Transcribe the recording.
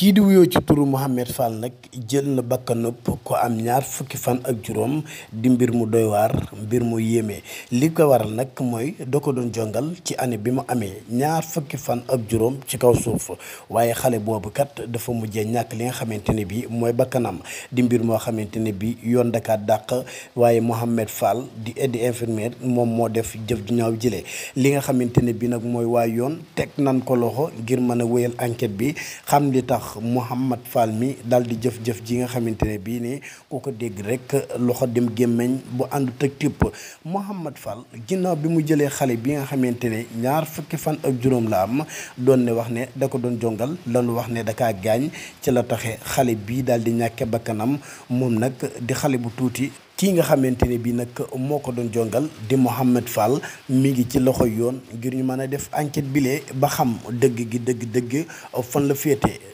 kii di wuyoo ci turu Mouhamed Fall nag jël na bakkanub ko am ñaar fukki fan ak juróom di mbir mu doy waar mbir mu yéeme li ko waral nag mooy da ko doon jongal ci année bi mu amee ñaar fukki fan ak juróom ci kaw suuf waaye xale boobu kat dafa mujjee ñàkk li nga xamante ne bi mooy bakkanam di mbir moo xamante ne bi yoon daka dàq waaye Mouhamed Fall di aide infirmière moom moo def jëf ju ñaaw jëlee li nga xamante ne bi nag mooy waa yoon teg nan ko loxo ngir mën a wéyal enquête bi xam li tax Mouhamed Fall mi daal di jëf-jëf ji nga xamante ne bii nii ku ko dégg rek loxo dem gémmeñ bu àndu tëg tipp Mouhamed Fall ginnaaw bi mu jëlee xale bi nga xamante ne ñaar fukki fan ak juróom la am doon ne wax ne da ko doon jongal lanu wax ne da kaa gaañ ci la taxe xale bii daal di ñàkke bakkanam moom nag di xale bu tuuti kii nga xamante ne bii nag moo ko doon jongal di Mouhamed Fall mi ngi ci loxo yoon ngir ñu mën a def enquête bile ba xam dëgg gi dëgg fan la féete